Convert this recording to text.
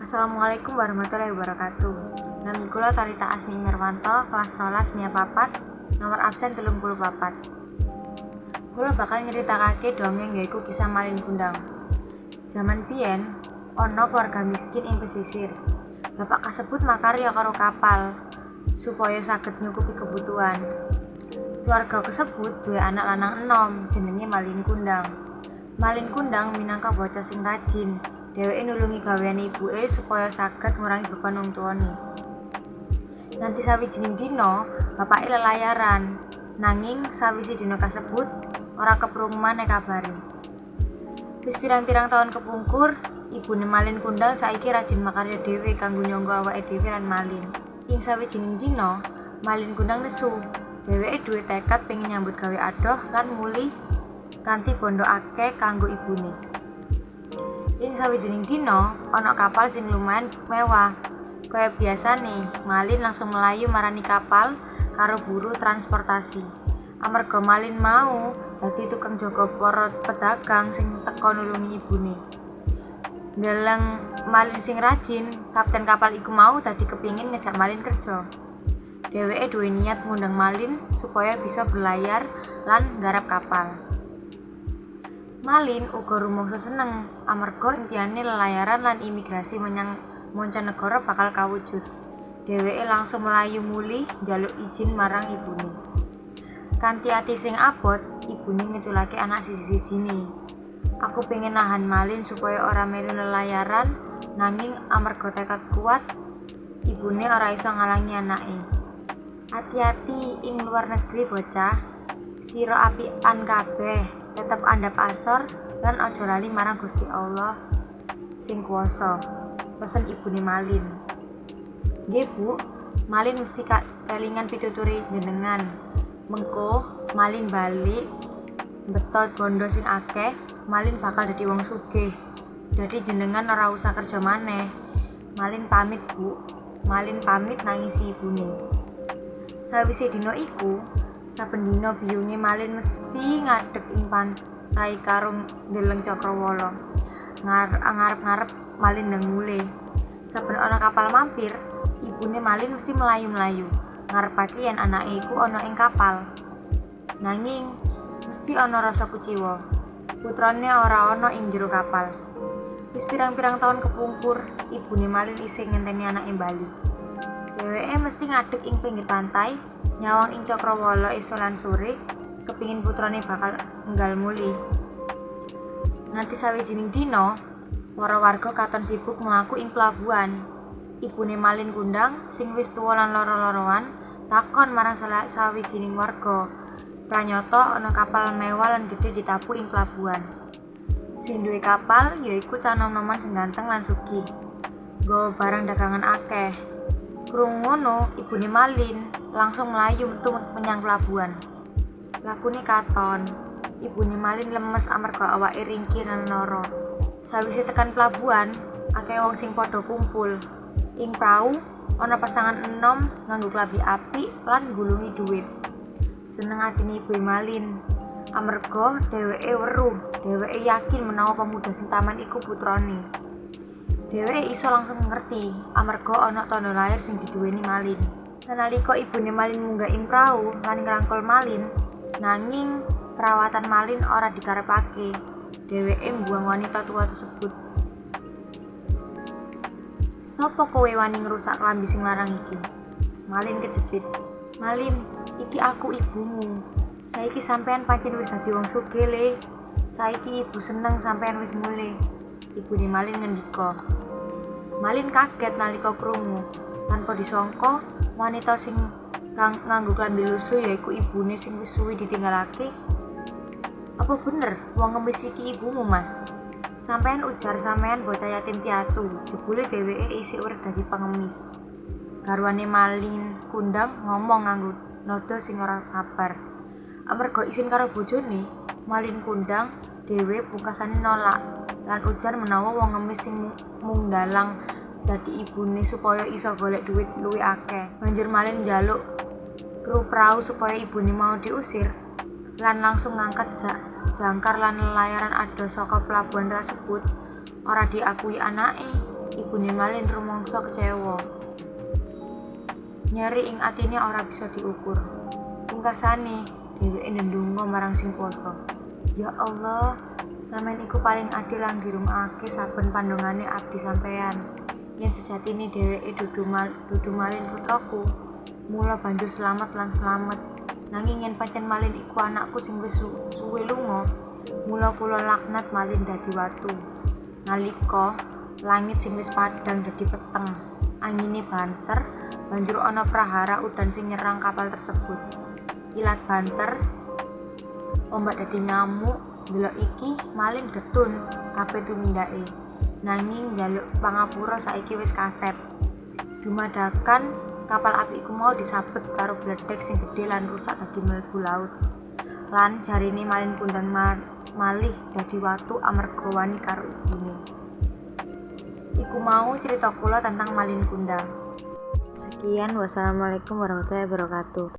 Assalamualaikum warahmatullahi wabarakatuh. Nami kula Talita Asmi Mirwanto, kelas 12 MIA 4, nomor absen 34. Kula bakal nyeritakake dongeng, yaiku kisah Malin Kundang. Jaman biyen ana keluarga miskin ing pesisir. Bapak kasebut makarya karo kapal supaya saged nyukupi kebutuhan. Keluarga kasebut duwe anak lanang enom jenenge Malin Kundang. Malin Kundang minangka bocah sing rajin. Dheweke nulungi gaweane ibuke supaya saged ngurangi beban wong tuwane. Nganti sawijining dina, bapake lelayaran. Nanging sawise dina kasebut ora keprungu maneh kabare. Wis pirang-pirang taun kepungkur, ibune Malin Kundang saiki rajin makarya dhewe kanggo nyangga awake dhewe lan Malin. Ing sawijining dina, Malin Kundang nesu. Dheweke duwe tekad pengin nyambut gawe adoh lan mulih kanthi bondo akeh kanggo ibune. Ing sawijining dina, ana kapal sing lumayan mewah. Kaya biasane, Malin langsung mlayu marani kapal karo buruh transportasi. Amarga Malin mau dadi tukang jaga para pedagang sing teka nulungi ibune. Ndeleng Malin sing rajin, kapten kapal iku mau dadi kepingin ngejak Malin kerja. Dheweke duwe niat ngundang Malin supaya bisa berlayar lan nggarap kapal. Malin uga rumangsa seneng amarga impiane lelayaran lan imigrasi menyang mancanegara bakal kawujud. Dheweke langsung mlayu mulih njaluk ijin marang ibune. Kanthi ati sing abot, ibune ngeculake anak siji-sijine. Aku pengen nahan Malin supaya ora melu lelayaran, nanging amarga tekad kuat, ibune ora iso ngalangi anake. "Ati-ati ing luar negeri, bocah. Sira apikan kabeh, tetep andhap asor lan aja lali marang Gusti Allah sing kuwasa," pesen ibune Malin. "Nggih, Bu, Malin mesti kelingan pituturi jenengan. Mengko Malin bali mbeto bondo sing akeh, Malin bakal dadi wong sugih. Dadi jenengan ora usah kerja maneh. Malin pamit, Bu." Malin pamit nangisi ibune. Sawise dina iku, saben dina biyunge Malin mesti ngadeg ing pantai karo ndeleng cakrawala. Ngarep-ngarep Malin ndang mulih. Saben ana kapal mampir, ibune Malin mesti mlayu-mlayu, ngarepake yen anake iku ana ing kapal. Nanging mesti ana rasa kuciwa. Putrane ora ana ing jero kapal. Wis pirang-pirang taun kepungkur, ibune Malin isih ngenteni anake bali. Dheweke mesti ngadeg ing pinggir pantai, nyawang ing cakrawala esuk lan sore, kepingin putrane bakal enggal mulih. Nganti sawijining dina, para warga katon sibuk mlaku ing pelabuhan. Ibune Malin Kundang sing wis tuwa lan lara-larawan takon marang sawijining warga. Pranyata ana kapal mewah lan gedhe ditabuh ing pelabuhan. Sing duwe kapal ya iku cah nom-noman sing ganteng lan sugih, nggawa barang dagangan akeh. Krungu ngono, ibune Malin langsung mlayu metu menyang pelabuhan. Lakune katon, ibune Malin lemes amarga awake ringkih lan lara. Sawise tekan pelabuhan, akeh wong sing padha kumpul. Ing prau ana pasangan enom nganggo klambi apik lan nggulungi dhuwit. Seneng atine ibuke Malin amarga dheweke weruh, dheweke yakin menawa pemuda sing taman iku putrane. Dheweke iso langsung ngerti amarga ana tandha lair sing diduweni Malin. Sanalika ibune Malin munggah ing prau lan ngrangkul Malin, nanging perawatan Malin ora dikarepake. Dheweke mbuwang wanita tua tersebut. "Sopo kowe wani ngrusak klambi sing larang iki?" Malin kejepit. "Malin, iki aku ibumu. Saiki sampean pancen wis dadi wong sugih, Le. Saiki ibu seneng sampean wis mulih," ibune Malin ngendika. Malin kaget nalika krungu. Tanpa disangka, wanita sing nganggo klambi lusuh yaiku ibune sing wis suwi ditinggalake. "Apa bener wong ngemis iki ibumu, Mas? Sampean ujar sampean bocah yatim piatu, jebule dheweke isih urip dadi pengemis," garwane Malin Kundang ngomong nganggo nada sing ora sabar. Amarga isin karo bojone, Malin Kundang dhewe pungkasane nolak lan ujar menawa wong ngemis sing mung ndalang dadi ibune supaya iso golek dhuwit luwih akeh. Banjur Malin njaluk kru prau supaya ibune mau diusir lan langsung ngangkat jangkar lan lelayaran adoh saka pelabuhan tersebut. Ora diakui anake. Ibune Malin rumangsa kecewa. Nyeri ing atine ora bisa diukur. Pungkasane, dheweke ndedonga marang Sing Kuwasa. Ya Allah, sampeyan iku paling adil lan ngirungake saben pandongane abdi sampeyan. Yen sejatine dheweke dudu Malin putraku, mula banjur slamet lan slamet. Nanging yen pancen Malin iku anakku sing wis suwe lunga, mula kula laknat Malin dadi watu. Nalika langit sing wis padhang dadi peteng, angine banter, banjur ana prahara udan sing nyerang kapal tersebut. Kilat banter, ombak dadi ngamuk, ndelok iki Malin getun kabeh tumindake. Nanging njaluk pangapura saiki wis kasep. Dumadakan kapal api iku mau disabet karo bledek sing gedhe lan rusak dadi mlebu laut. Lan jarine Malin Kundang malih dadi watu amarga wani karo ibune. Iku mau cerita kula tentang Malin Kundang. Sekian, wassalamualaikum warahmatullahi wabarakatuh.